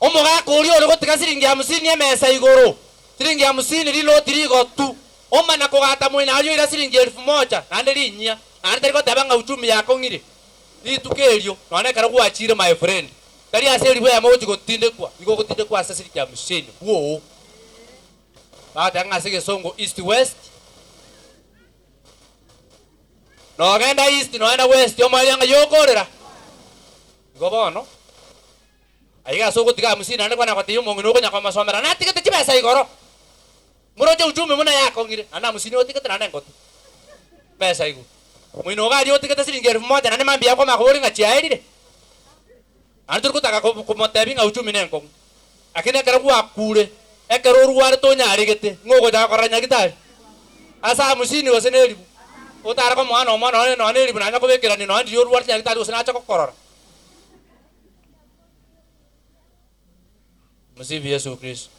Omogaka oria ore gotiga siringi hamsini emesa igoro, siringi hamsini rinoti rigotu, omana kogata moino aria oira siringi elfu moja, naende rinyia, naende tari goteba ng'a uchumi yakong'ire. Rituko erio, nonya ekero gwachire my friend, tari ase elifu eyemo ogochia gotindekwa, nigo ogotindekwa ase siringi hamsini bwoo. Bagoteba ng'a ase egesongo east west, nogenda east nogenda west omoerio ng'ai okorera. Igo bono. Aiga ase ogotiga hamsini naende kwana gotebia omong'ina okonya komosomera natigete chibesa igoro. Moroche uchumi buna yakong'ire naende hamsini otigete naende ngotu besa igoro. Moino iga aria otigete siringi elfu moja naende mambia akwama akoboria ng'a chiaerire. Naende tori gotaka komotebia ng'a uchumi nenkong'u. Lakini ekero gwakure, ekero orwarete onyaregete, ng'o ogochaka korora nyagitari? Ase hamsini gose ne elifu. Otare komoa nomo nonye nonye elifu nanya kobekerania nonye ndiria orwarete nyagitari gose nache gokorora. Msifu Yesu Kristo.